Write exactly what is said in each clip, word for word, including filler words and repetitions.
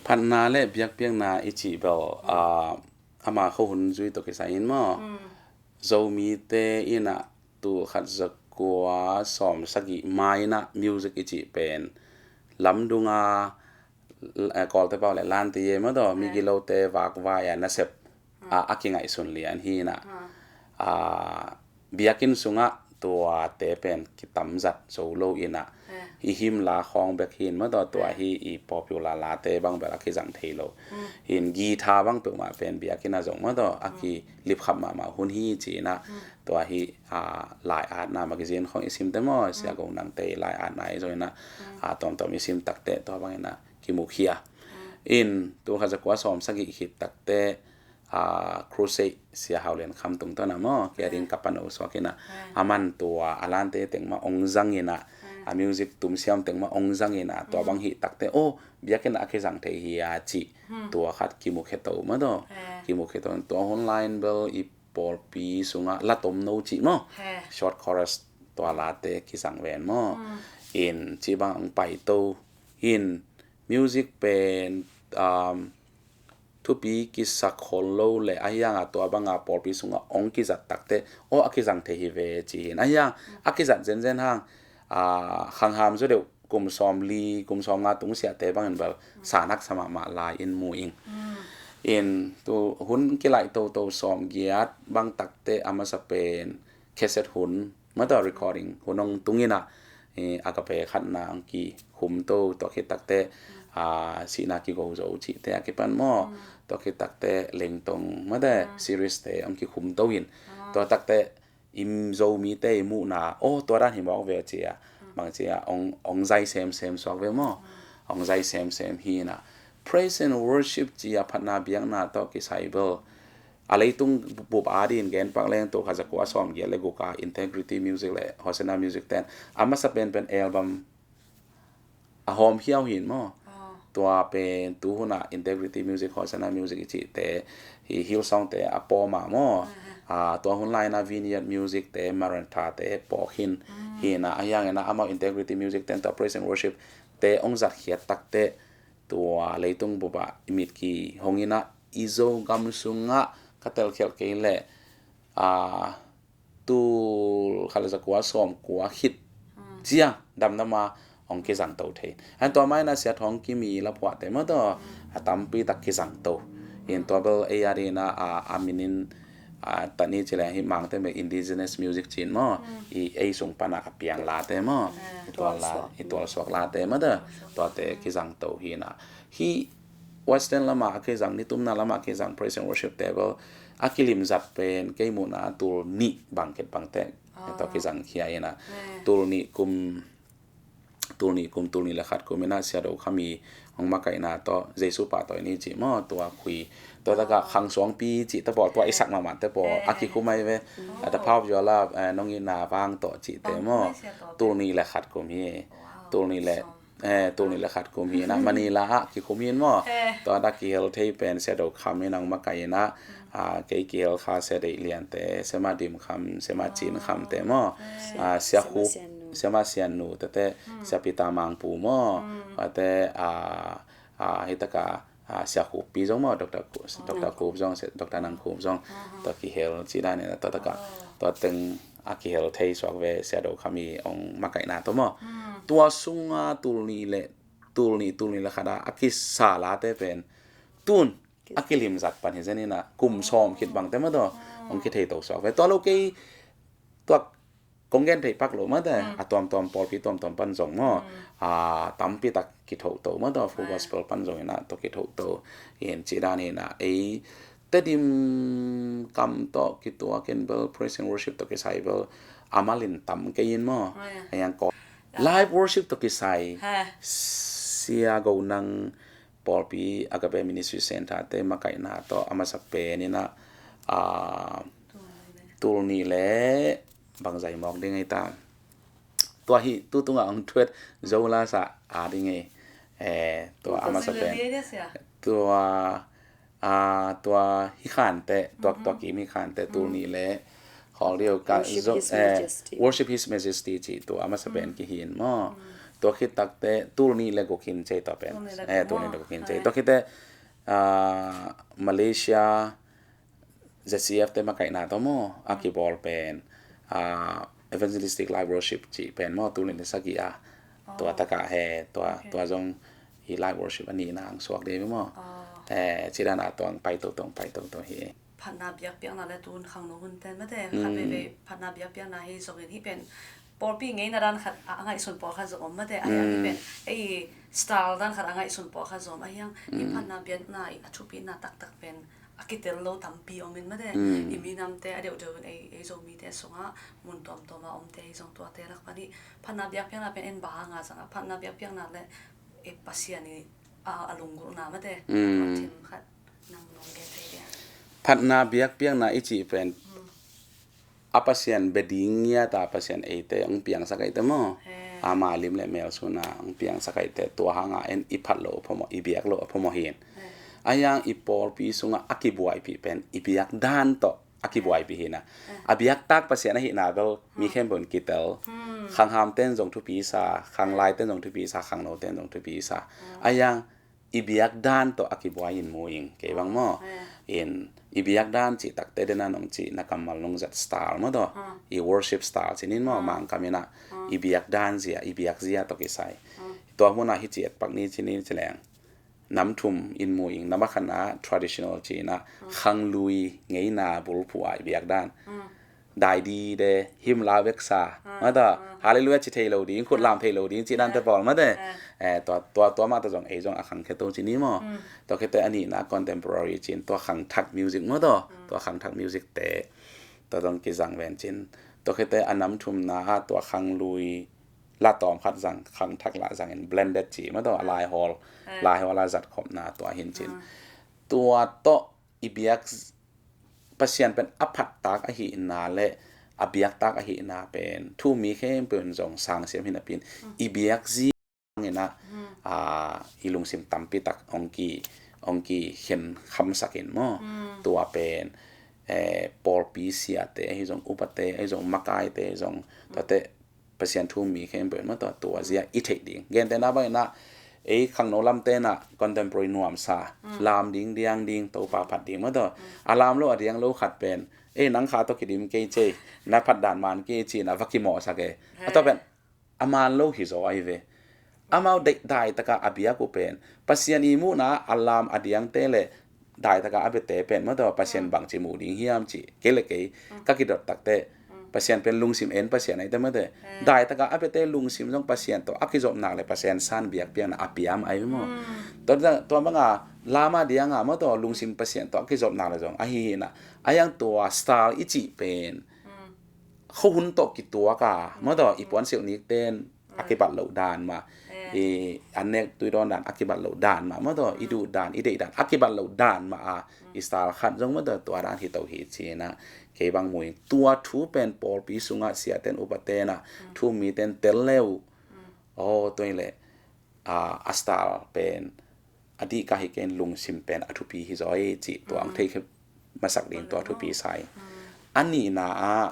Phatna le biakpiakna i cih bel, ah, ama kho hun zui tawh kisai in maw? Zomite in ah tul khat zakua sawm sagih ma in ah music i cih pen lamdunga, eh, Kawlte pau le lante ye maw taw, migilote vakvai a nasep a, a kingaihsun lian hi in ah, ah, biakinn sungah tuate pen kitamzat zo lo in ah, i hymn la khawng bek hi in maw taw, tua hi i popular late bang bel a kizang thei lo. Hi in guitar bang peuhmah pen biakinn ah zong maw taw a kilipkhap mahmah hun hi ci in ah, tua hi, ah, Lai Atna magazine khawng i simte maw, Sia Go Nangte i Lai Atna i zong in ah, ah, tawmtawm i sim takte tua bang in ah kimukhia. In tul khat zakua sawm sagih khit takte, ah, Crusade Sia Hau Lian Kham tungtawn ah maw, kei a ding ka pano suak in ah, aman tua a lante teng mah ong zang in ah, a music tumsiam teng mah ong zang in ah, tua bang hih takte, oh, biakinn ah a kizang thei hi a cih, tua khat kimukhia to maw taw. Kimukhia to, tua hun lai in bel i pawlpi sungah la tomno cih maw, short chorus, tua late kizang ven maw. In cih bang ong pai to, in music pen, um, thupi kisak khol lo le ahi hang a tua bang a pawlpi sungah ong kizat takte, oh, a kizang thei hi ve ci hi in. Ahi hang a kizat zenzen hang, ah, khangham zaw deuh kum sawmli, kum sawmnga tungsiahte bang in bel sa nak sa mahmah lai in mu ing. In tu hun kilaih toto sawmgiat bang takte a masa pen cassette hun maw taw, recording hun ong tung in ah, eh, Agape khatna ong kikhum to, tua khit takte, ah, Sihna Kigo Zo cihte a kipan maw, tua khit takte Lengtong maw taw, series te ong kikhum to in, tua takte i Zomite i muhna, oh, tua dan hi mawk ve ci a, bang ci a ong, ong zai semsem suak ve maw. Ong zai semsem hi in ah praise and worship ci a phatna biakna tawh kisai bel a leitung bup a ding gen pak leng tul khat zakua sawmgiat le guk a Integrity Music le Hosanna Music ten a masa penpen album a hawm hiau hi in maw. Tua pen tu hun ah Integrity Music, Hosanna Music i cihte, hi Hillsong te a pawm a maw. Ah, tua hun lai in ah Vineyard Music te, Maranatha te pawk hi in, hi in ah, ahi hang in ah amau Integrity Music ten tua praise and worship te ong zatkhiat takte, tua leitung bup ah i mit kihong in ah i Zogam sungah ka telkhialh kei leh, ah, tul khat le zakua sawmkua khit ciang damdam a ong kizang to thei. An tua ma in ah Sia Thawng Kim i la phuahte maw taw, a tampi tak kizang to. In tua bel ei a ding in ah, a, a min in, ah, tani ci leng hi Mangte me indigenous music ci in maw, i ei sung pan a ka piang late maw, i tual la, i tualsuak late maw taw, tuate kizang to hi in ah. Hi Western lam a kizang, nitumna lam a kizang praise and worship te bel a kilimzat pen kei muhna tul nih bang khit bangte, tua kizang khia in ah, tul nih kum, tul nih kum, tul nih le khat kum in ah Sia Do Kham i ong makaihna tawh Jesu Pahtawi Ni cih maw, tua khui, tua tak ah Khang Suangpi cih te pawl, tua i sak mahmah te pawl a kikhum ahi ve. Ah, The Power of Your Love, eh, Nong Itna Vang tawh cihte maw, tul nih le khat kum hi. Tul nih le eh, tul nih le khat kum hi in ah, Manila ah kikhum hi in maw. Tua dak kihel thei pen Sia Do Kham in ong makaih in ah, ah, kei kihel kha Sia Deih Lian te, Sia Ma Dim Kham, Sia Ma Cin Kham te maw. Ah, Sia Khup, Sia Ma Sian Nu tete, Sia Peter Mangpu maw. Ate, ah, ah, hi tak a, ah, Sia Khup pi zong maw, Doctor Khup, Doctor Khup zong, Doctor Nang Khup zong, tua kihel ci dan in ah, tua tak a, tua teng a kihel thei suak ve Sia Do Kham i ong makaihna tawh maw. Tua sung a tul nih le, tul nih, tul nih le khat a, a kisa late pen tun a kilimzat pan hi zen in ah, kum sawm khit bangte maw taw, ong kithei to suak ve. Tua lo kei, tua kong gen thei pak lo maw taw, a tuamtuam pawlpi tuamtuam pan zong maw, a tampi tak kithoh to maw taw, Full Gospel pan zong in ah tua kithoh to. In ci dan in ah, ei Tedim kam tawh kituak in bel praise and worship tawh kisai bel a mal in tam kei in maw. Ahi hang ko live worship tawh kisai Sia Go Nang pawlpi Agape Ministry Centre te makaihna tawh a masa pen in ah, ah, tul nih le bangzah mawk ding ei ta. Tua hi tu tung a ong thuat zo la sa a ding ei. Eh, tua a masa pen, tua, ah, tua Hi Khan te, tua, tua Kim Hi Khan te tul nih le, hol deuh ka, Worship His Majesty cih tua a masa pen kihi in maw. Tua khit takteh tul nih le guk hi cei tua pen. Tul nih le guk. Eh, tul nih le guk hi cei. Tua khitteh, ah, Malaysia Z C F te makaihna tawh maw, a kibawl pen, ah, evangelistic live worship cih pen maw, tul nih le sagih a. Tua takah he, tua, tua zong hi live worship a nihna ang suak ding maw. Eh, ci dan a tua ang pai to, tua ang pai to, tua hi. Phatna biakpiakna le tun khangno hun ten mate, khat veivei phatna biakpiakna hi zongin hih pen pawlpi ngeina dan khat a ngaihsun pawlkhat zong om mate, a hiang hih pen ei style dan khat a ngaihsun pawlkhat zong om, a hiang hih phatna biakna i a thupina taktak pen a kitel lo tampi om in mate, i minamte a deuhdeuh in ei, ei Zomite sungah mun tuamtuam a omte hi zong tuate lak pan hih phatna biakpiakna pen en bang hanga zang a phatna biakpiakna le ei Pasian i a, a lunggulhna mate. Tua thim khat nang nong gen thei dia. Phatna biakpiakna i cih pen a Pasian bia ding ngiat a Pasian eite hong piangsak eite maw. Ama lim le mel suna hong piangsak eite tua hanga en i phat lo a phamawh, i biak lo a phamawh hi in. A hiang i pawlpi sungah a kibuaipih pen i biak dan tawh a kibuaipih hi na. A biaktak Pasian ahihna bel mi khempeuh in kitel. Khanghamte in zong thupi sa, khanglaite in zong thupi sa, khangnote in zong thupi sa. A hiang i biak dan tawh a kibuai in mu ing kei bang maw. In i biak dan cih takteh dena nong cih na kammal nong zat style maw tawh. I worship style cih nin maw, Mangkam in a i biak dan zia, i biak zia tawh kisai. Tua huna hi ci et pak ni ci ni ci leng nam thum in mu ing, nam a khatna traditional cihna khanglui ngeina bulphuh a i biak dan. Dai di de him la veksa mata, hallelujah ci thei lo ding, khut lam thei lo ding cih dante pawl mate. Eh, tua, tua, tua mata zong ei zong a khangkhia to ci ni maw. Tua khitteh a nihna contemporary cin tua khangthak music maw tawh. Tua khangthak music te tua zong kizang ven cin. Tua khitteh a nam thumna a tua khanglui la tawm khat zang, khangthak la zangin blended ci maw tawh, a laihawl, laihawl a zat khopna tua hin cin. Tua tawh i biak Pasian pen a phattak ahihna le a biaktak ahihna pen thu mi khempeuh in zong sangsiam hi napi in i biak zi in a, a, i lungsim tampi tak hong ki, hong kikhen khamsak in maw. Tua pen, eh, pawlpi siate ahi zong, upate ahi zong, makaite ahi zong, tuate Pasian thu mi khempeuh in maw tua, tua zia i theih ding. Gentehna bangin a ei khangno lamte in a contemporary nuamsa, lam ding, diang ding, Topa phat ding maw tua. A lam lo a diang lo khat pen ei nang kha tawh kidim kei cei, na phat dan man kei ci in a va kimawhsak e. A tua pen a man lo hi zaw ahi ve. Amau dai, dai taka a biak uh pen Pasian i muhna a lam a diangte le dai taka a biate pen maw tawh Pasian bangci mu ding hiam ci kei le kei ka kidot takteh Pasian pen lungsim en Pasian ahite mate. Dai taka a biate lungsim zong Pasian tawh a kizopna le Pasian san biakpiakna a piam ahi maw. Tua, tua banga lam a dianga maw tawh lungsim Pasian tawh a kizopna le zong ahi hi na. A hiang tua style i cih pen khuahun tawh kituak a maw tawh i puan silh nikten a kibat loh dan mah, i an nek tui dawn dan a kibat loh dan mah maw tawh, i duh dan, i deih dan a kibat loh dan mah a i style khat zong maw tawh tua dan hi to hi ci in a kei bang mu ing. Tua thu pen pawlpi sungah siaten upaten a thu miten tel le uh. Aw tua hi leh a, a style pen a dih ka hi ken lungsim pen a thupi hi zaw e cih tua ang thei khe masak ding tua thupi sa ing. A nihna ah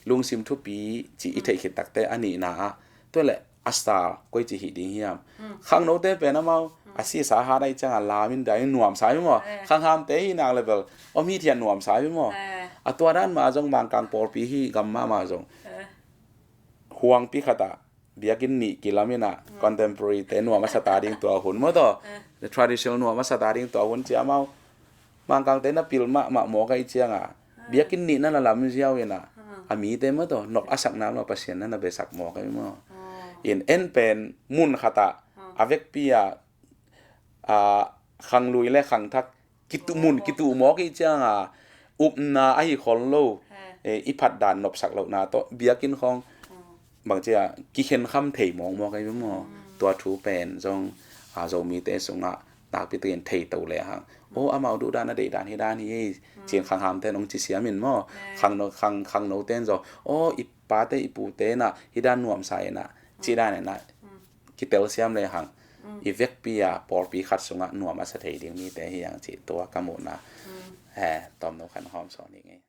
lungsim thupi cih i theih khit takteh a nihna ah tua leh a style koi ci hi ding hiam. Khangnote pen amau a sisa hat ahi ciangah lam in dai in nuamsa hi maw. Khanghamte hi nak le bel om hi thian nuamsa hi maw. A tua dan mah zong Mangkang pawlpi hi gam mahmah zong huangpi khatah biakinn nih kilam in a contemporary te nuam a sa ta ding tua hun maw tawh. Traditional nuam a sa ta ding tua hun cia amau Mangkangte na pil mahmah mawk ahi cianga biakinn nih na na lam ziau in a, a mite maw tawh nop a sak nam lo Pasian na na besak mawk ahi maw. In en pen mun khatah a vekpi a, a khanglui le khangthak kitu mun kitu mawk i cianga upna ahi khol lo. Eh, i phat dan nopsak lohna tawh biakinn khawng bangcia kikhen kham thei mawkmawk ahi maw. Tua thu pen zong a, Zomite sungah nakpi takin thei to le hang. O, amau duh dan a deih dan hi dan hi ei cin khanghamte nong ci siam in maw. Khangno, khang, khangnoten zong o, i pate i pute na hi dan nuamsa in a ci dan in a kitel siam le hang i vekpi a pawlpi khat sungah nuam a sa thei ding mite hi ang cih tua ka muhna. Eh, tawmno khan hawm sawn hi ngei.